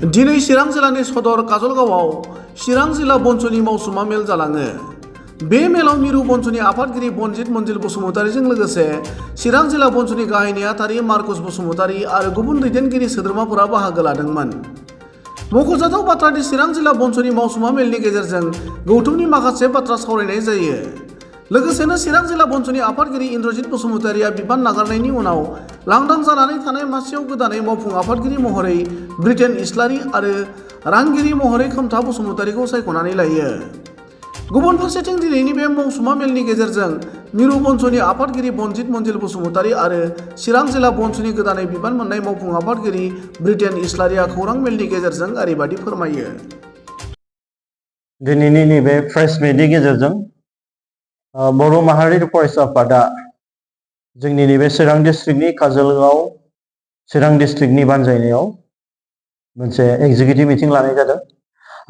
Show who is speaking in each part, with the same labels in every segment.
Speaker 1: दिनै चिरां जिल्लानि सदर काजलगावआव चिरां जिल्ला बन्स'नि मावसुमा मेल जालाङो। बे मेलाव मिरु बन्स'नि आफादगिरि बनजित मन्जिल बसुमतारीजों लोगोसे चिरां जिल्ला बन्स'नि गाहाय नेहाथारि मार्कस बसुमतारी आरो गुबुन दैदेनगिरि सोद्रोमाफोरा बाहागो लादोंमोन। मख'जाथाव बाथ्रादि चिरां जिल्ला बन्स'नि मावसुमा मेलनि गेजेरजों गौथुमनि माखासे बाथ्रा सावरायनाय जायो। लोगोसेनो चिरां जिल्ला बन्स'नि आफादगिरि इन्द्रजित बसुमतारीया बिबान नागारनायनि उनाव लांदां जानानै थानाय मासियाव गोदानै मावफुं आफादगिरि महरै ब्रिटेन इस्लारि आरो रांगिरि महरै खोमथा बसुमतारीखौ सायख'नानै लायो। गुबुन फारसेथिं दिनैनि बे मावसुमा मेलनि गेजेरजों मिरु बन्स'नि आफादगिरि बनजित मन्जिल बसुमतारी आरो चिरां जिल्ला बन्स'नि गोदानै बिबान मोननाय मावफुं आफादगिरि ब्रिटेन इस्लारिया खौरां मेलनि गेजेरजों ओरैबायदि फोरमायो।
Speaker 2: दिनैनि नैबे प्रेस मिटनि गेजेरजों बर' माहारि फरायसा आफादा जोंनि नैबे चिरां डिस्ट्रिक्टनि काजलगाव चिरां डिस्ट्रिक्टनि बानजायनायाव मोनसे एग्जिकिउटिभ मिटिं लानाय जादों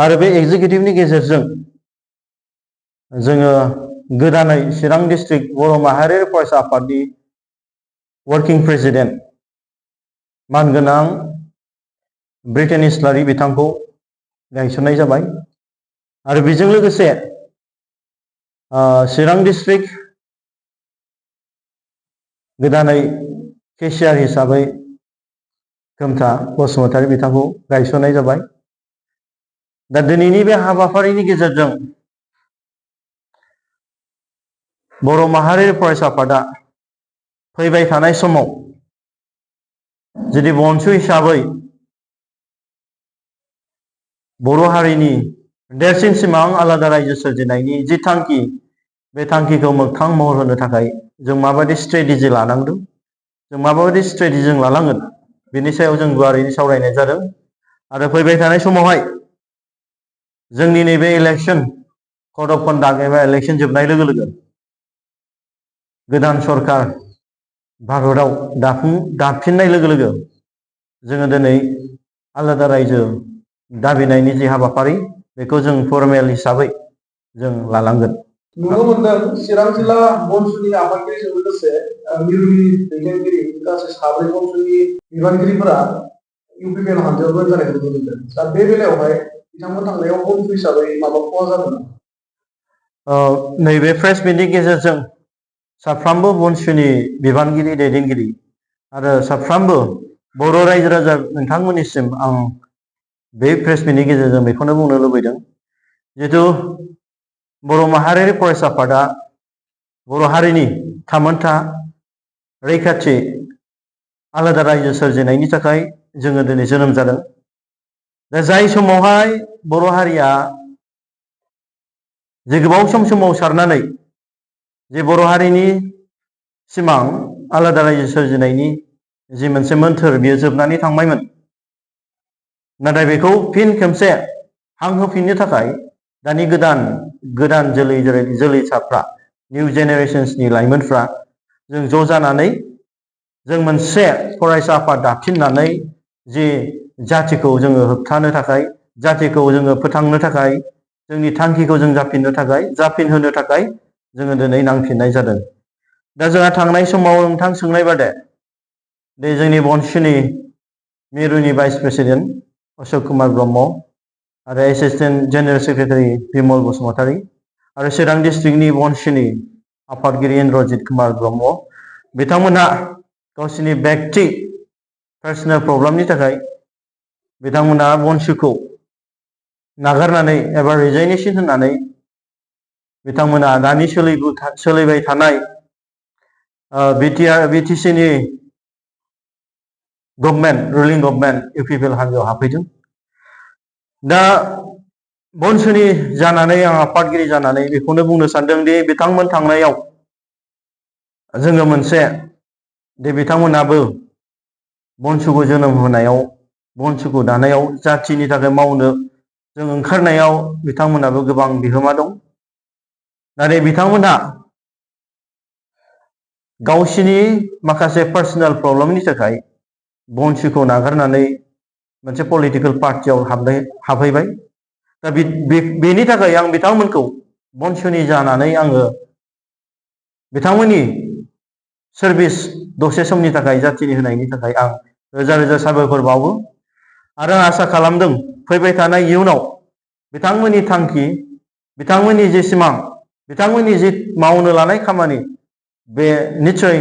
Speaker 2: आरो बे एग्जिकिउटिभनि गेजेरजों जोङो गोदानै चिरां डिस्ट्रिक्ट बर' माहारि फरायसा आफादनि वर्किं प्रेसिडेन्ट मानगोनां ब्रिटेन इस्लारि बिथांखौ गायसननाय जाबाय आरो बेजों लोगोसे चिरां डिस्ट्रिक्ट गोदानै केसियार हिसाबै खोमथा बसुमतारी बिथांखौ गायसननाय जाबाय। दा दिनैनि बे हाबाफारिनि गेजेरजों बर' माहारि फरायसा आफादा फैबाय थानाय समाव जुदि बन्सु हिसाबै बर' हारिनि देरसिन सिमां आलादा रायजो सोरजिनायनि जि थांखि बे थांखिखौ मोगथां महर होनो थाखाय जों माबायदि स्ट्रेटेजि लानांदों, जों माबायदि स्ट्रेटेजि लानांगोन बेनि सायाव जों गुवारैनो सावरायनाय जादों आरो फैबाय थानाय समावहाय जोंनि नैबे इलेक्सन कड अफ कन्डाक्ट एबा इलेक्सन जोबनाय लोगो लोगो गोदान सरकार भारतआव दाफिननाय लोगो लोगो जोङो दिनै आलादा रायजो दाबिनायनि जि हाबाफारि बेखौ जों फर्मेल हिसाबै जों लालांगोन।
Speaker 1: नुनो मोनदों चिरां जिल्ला बन्स'नि आफादगिरिजों लोगोसे मिरुनि दैदेनगिरि गासै 4 बन्स'नि बिबानगिरिफोरा इउपिपिएल हानजायाव जइन जानायखौ नुनो मोनदों। दा बे बेलायावहाय बिथांमोन थांनायाव बन्सु हिसाबै माबा खहा जादों?
Speaker 2: नैबे प्रेस मिटनि गेजेरजों साफ्रोमबो बन्सुनि बिबानगिरि दैदेनगिरि आरो साफ्रोमबो बर' रायजो राजा नोंथांमोननिसिम आं बे प्रेस मिटनि गेजेरजों बेखौनो बुंनो लुबैदों, जिहेतु बर' माहारियारि फरायसा आफादा बर' हारिनि थामोनथा रैखाथि आलादा रायजो सोरजिनायनि थाखाय जोङो दिनै जोनोम जादों। दा जाय समावहाय बर' हारिया जे गोबाव सम सोमावसारनानै जे बर' हारिनि सिमां आलादा रायजो सोरजिनायनि जि मोनसे मोन्थोर बेयो जोबनानै थांबायमोन, नाथाय बेखौ फिन खेबसे हां होफिननो थाखाय दानि गोदान जोलैसाफ्रा निउ जेनेरेशन्सनि लाइमोनफ्रा जों ज' जानानै जों मोनसे फरायसा आफाद दाफिननानै जि जाथिखौ जोङो होबथानो थाखाय, जातिखौ जोङो फोथांनो थाखाय, जोंनि थांखिखौ जों जाफिनहोनो थाखाय जोङो दिनै नांफिननाय जादों। दा जोंहा थांनाय समाव नोंथां सोंनाय बादे दे जोंनि बन्सुनि मिरुनि भाइस प्रेसिडेन्ट अशोक कुमार ब्रह्म आरो assistant general secretary Bimal Basumatary आरो चिरां डिस्ट्रिक्टनि बन्सुनि आफादगिरि इन्द्रजित कुमार ब्रह्म बिथांमोनहा गावसिनि व्यक्ति पार्सनेल प्रब्लेमनि थाखाय बिथांमोनहा बन्सुखौ नागारनानै एबा रिजाइनेसन होनानै बिथांमोनहा दानि सोलिबाय थानाय बिटिसिनि गभर्नमेन्ट रुलिं गभर्नमेन्ट इउपिपिएल हान्जायाव हाबफैदों। दा बन्सुनि जानानै आं आफादगिरि जानानै बेखौनो बुंनो सानदों दि बिथांमोन थांनायाव जोङो मोनसे दे बिथांमोनाबो बन्सुखौ जोनोम होनायाव, बन्सुखौ दानायाव, जाथिनि थाखाय मावनो जों ओंखारनायाव बिथांमोनाबो गोबां बिहोमा दं। नाथाय बिथांमोनहा गावसिनि माखासे पार्सनेल प्रब्लेमनि थाखाय बन्सुखौ नागारनानै मोनसे पलिटिकेल पार्टियाव हाबहैबाय। दा बेनि थाखाय आं बिथांमोनखौ बन्सुनि जानानै आङो बिथांमोननि सार्भिस दसे समनि थाखाय जाथिनि होनायनि थाखाय आं रोजा रोजा साबायखर बावो आरो आं आसा खालामदों फैबाय थानाय इयुनाव बिथांमोननि थांखि, बिथांमोननि जे सिमां, बिथांमोननि जे मावनो लानाय खामानि बे निस्सय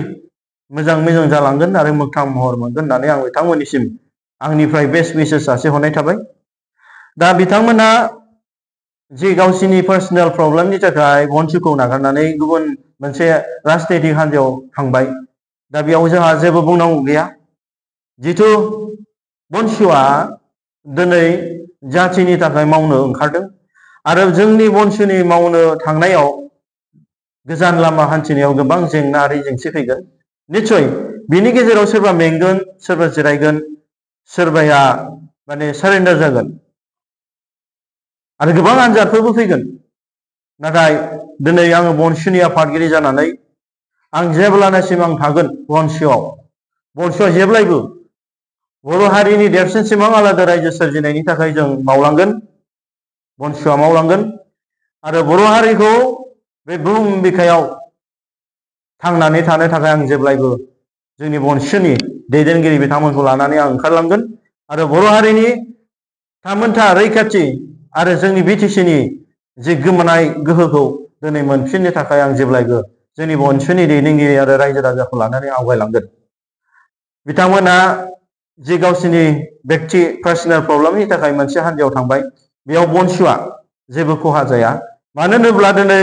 Speaker 2: मोजां जालांगोन आरो मोगथां महर मोनगोन होननानै आं बिथांमोननिसिम आंनिफ्राय बेस्ट विशेस जासिहरनाय थाबाय। दा बिथांमोना जे गावसिनि पार्सनेल प्रब्लेमनि थाखाय बनसुखौ नागारनानै गुबुन मोनसे राजनैतिक हान्जायाव थांबाय। दा बेयाव जोंहा जेबो बुंनांगौ गैया। जिथु बनसुआ दिनै जाथिनि थाखाय मावनो ओंखारदों आरो जोंनि बनसुनि मावनो थांनायाव गोजान लामा हान्थिनायाव गोबां जेंना आरो जेंसि फैगोन। निस्सय बिनि गेजेराव सोरबा मेंगोन, सोरबा जिरायगोन, सोरबाया माने सारेन्डार जागोन आरो गोबां आनजादफोरबो फैगोन। नाथाय दिनै आङो बनसुनि आफादगिरि जानानै आं जेब्लानासिम आं थागोन बनसुआ जेब्लायबो बर' हारिनि देरसिन सिमां आलादा रायजो सोरजिनायनि थाखाय जों मावलांगोन, बनसुआ मावलांगोन आरो बर' हारिखौ बे बुहुम बिखायाव थांनानै थानो थाखाय आं जेब्लायबो जोंनि बनसुनि दैदेनगिरि बिथांमोनखौ लानानै आं ओंखारलांगोन आरो बर' हारिनि थामोनथा रैखाथि आरो जोंनि बिटिसिनि जे गोमानाय गोहोखौ दिनै मोनफिननो थाखाय आं जेब्लायबो जोंनि बनसुनि दैदेनगिरि आरो रायजो राजाखौ लानानै आवगायलांगोन। बिथांमोना जे गावसिनि बेक्ति पार्सनेल प्रब्लेमनि थाखाय मोनसे हान्जायाव थांबाय, बेयाव बनसुआ जेबो खहा जाया। मानो होनोब्ला दिनै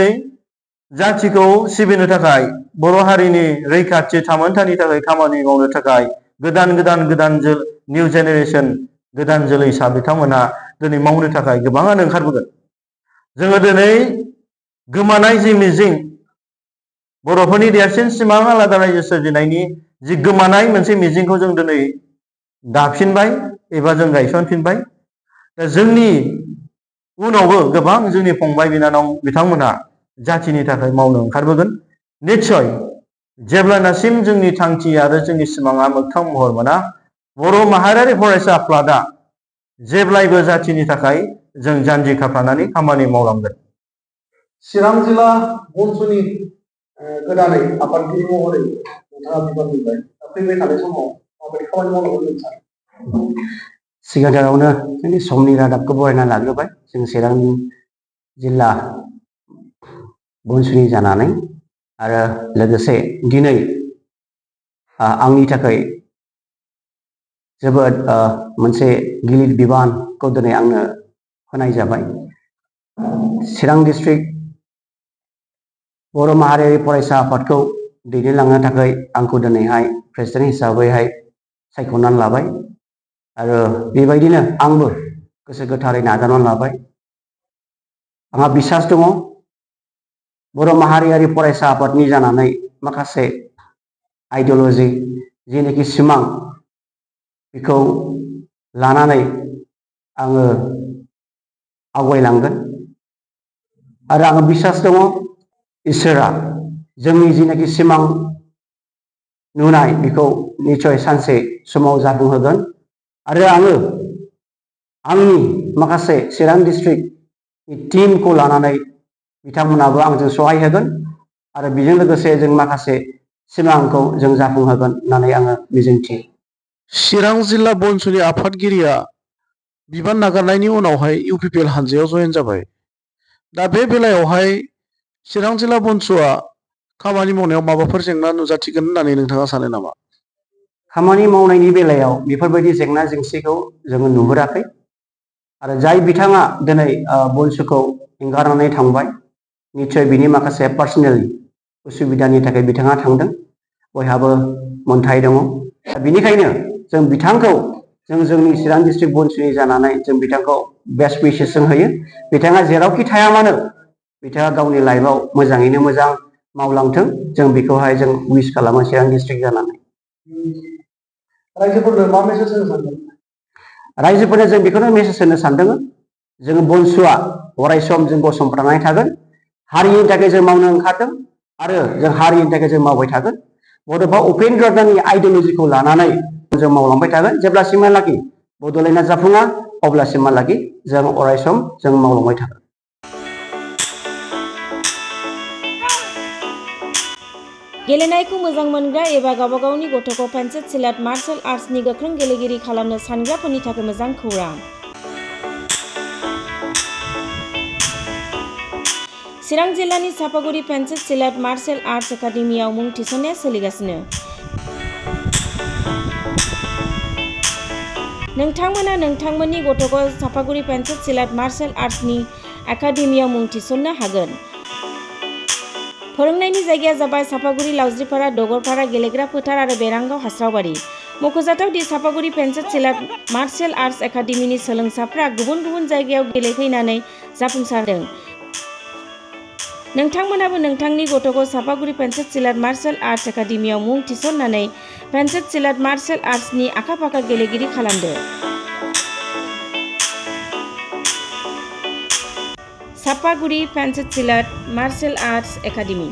Speaker 2: जाथिखौ सिबिनो थाखाय, बर' हारिनि रैखाथि थामोनथानि थाखाय खामानि मावनो थाखाय गोदान निउ जेनेरेसन गोदान जोलैसा बिथांमोनहा दिनै मावनो थाखाय गोबाङानो ओंखारबोगोन। जोङो दिनै गोमानाय जि मिजिं, बर'फोरनि देरसिन सिमां आलादा रायजो सोरजिनायनि जि गोमानाय मोनसे मिजिंखौ जों दिनै दाफिनबाय एबा जों गायसनफिनबाय। दा जोंनि उनावबो गोबां जोंनि फंबाय बिनानाव बिथांमोनहा जाथिनि थाखाय मावनो ओंखारबोगोन। निस्सय जेब्लानासिम जोंनि थांखि आरो जोंनि सिमाङा मोगथां महर मोना, बर' माहारियारि फरायसा आफादा जेब्लायबो जाथिनि थाखाय जों जानजि खाफ्रानानै खामानि मावलांगोन।
Speaker 1: चिरां जिल्ला बनसुनि गोदानै आफादगिरि महरै नोंथाङा बिबान मोनबाय। फैबाय थानाय समाव माबायदि खामानि मावलांगोन होनना सानो?
Speaker 3: सिगाङावनो जोंनि समनि रादाबखौ बरायना लाग्रोबाय। जों चिरां जिल्ला बनसुनि जानानै आरो लोगोसे दिनै आंनि थाखाय जोबोद मोनसे गिलिर बिबानखौ दिनै आंनो होनाय जाबाय। चिरां डिस्ट्रिक्ट बर' माहारियारि फरायसा आफादखौ दैदेनलांनो थाखाय आंखौ दिनैहाय प्रेसिडेन्ट हिसाबैहाय सायख'नानै लाबाय आरो बेबायदिनो आंबो गोसो गोथारै नाजानानै लाबाय। आंहा बिसास दङ बर' माहारियारि फरायसा आफादनि जानानै माखासे आइडिय'लजि जेनोखि सिमां बेखौ लानानै आङो आवगायलांगोन आरो आङो बिसास दङ इसोरा जोंनि जिनाखि सिमां नुनाय बेखौ निस्सय सानसे समाव जाफुंहोगोन आरो आङो आंनि माखासे चिरां डिस्ट्रिक्टनि टीमखौ लानानै बिथांमोनाबो आंजों सहाय होगोन आरो बेजों लोगोसे जों माखासे सिमांखौ जों जाफुंहोगोन होननानै आङो मिजिंथियो।
Speaker 1: चिरां जिल्ला बनसुनि आफादगिरिया बिबान नागारनायनि उनावहाय इउपिपिएल हानजायाव जयेन जाबाय। दा बे बेलायावहाय चिरां जिल्ला बनसुआ खामानि मावनायाव माबाफोर जेंना नुजाथिगोन होननानै नोंथाङा सानो नामा?
Speaker 3: खामानि मावनायनि बेलायाव बेफोरबायदि जेंना जेंसिखौ जोङो नुहुराखै आरो जाय बिथाङा दिनै बनसुखौ एंगारनानै थांबाय, निस्सय बिनि माखासे पार्सनेल उसुबिदानि थाखाय बिथाङा थांदों। बयहाबो मोनथाय दङ। बिनिखायनो जों बिथांखौ जोंनि चिरां डिस्ट्रिक्ट बनसुनि जानानै जों बिथांखौ बेस्ट विशेस जों होयो। बिथाङा जेरावखि थाया मानो बिथाङा गावनि लाइफआव मोजाङैनो मोजां मावलांथों, जों बेखौहाय जों विश खालामो चिरां डिस्ट्रिक्ट जानानै।
Speaker 1: रायजोफोरनो मा मेसेज होनो सानदों?
Speaker 3: रायजोफोरनो जों बेखौनो मेसेज होनो सानदों, जों बनसुआ अराय सम जों गसंथानानै थागोन। हारिनि थाखाय जों मावनो ओंखारदों आरो जों हारिनि थाखाय जों मावबाय थागोन। बड'फा उपेन्द्र नाथनि आइडिय'लजिखौ लानानै जों मावलांबाय थागोन। जेब्लासिमहालागि बड'लेण्डआ जाफुङा अब्लासिमहालागि जों अराय सम जों मावलांबाय थागोन।
Speaker 4: गेलेनायखौ मोजां मोनग्रा एबा गावबा गावनि गथ'खौ पेन्सिल सिलाट मार्शल आर्ट्सनि गोख्रों गेलेगिरि खालामनो सानग्राफोरनि थाखाय मोजां खौरां। चिरां जिल्लानि सापागुरि पेन्सिल सिलाट मार्शल आर्ट्स एकाडेमियाव मुं थिसननाया सोलिगासिनो। नोंथांमोना नोंथांमोननि गथ'खौ सापागुरि पेन्सिल सिलाट मार्शल आर्ट्सनि एकाडेमियाव मुं थिसननो हागोन। फोरोंनायनि जायगाया जाबाय सापागुरि लावज्रिपारा दगरपारा गेलेग्रा फोथार आरो बेरांगाव हास्रावबारि। मख'जाथाव दि सापागुरि पेन्सिल सिलाट मार्शल आर्ट्स एकाडेमिनि सोलोंसाफ्रा गुबुन गुबुन जायगायाव गेलेहैनानै जाफुंसारदों। नोंथांमोनाबो नोंथांनि गथ'खौ सापागुरि पेन्सिल सिलाट मार्शल आर्ट्स एकाडेमियाव मुं थिसननानै पेन्सिल सिलाट मार्शल आर्ट्सनि आखा-फाखा गेलेगिरि खालामदो। Sapaguri pencil सिलाट martial arts academy.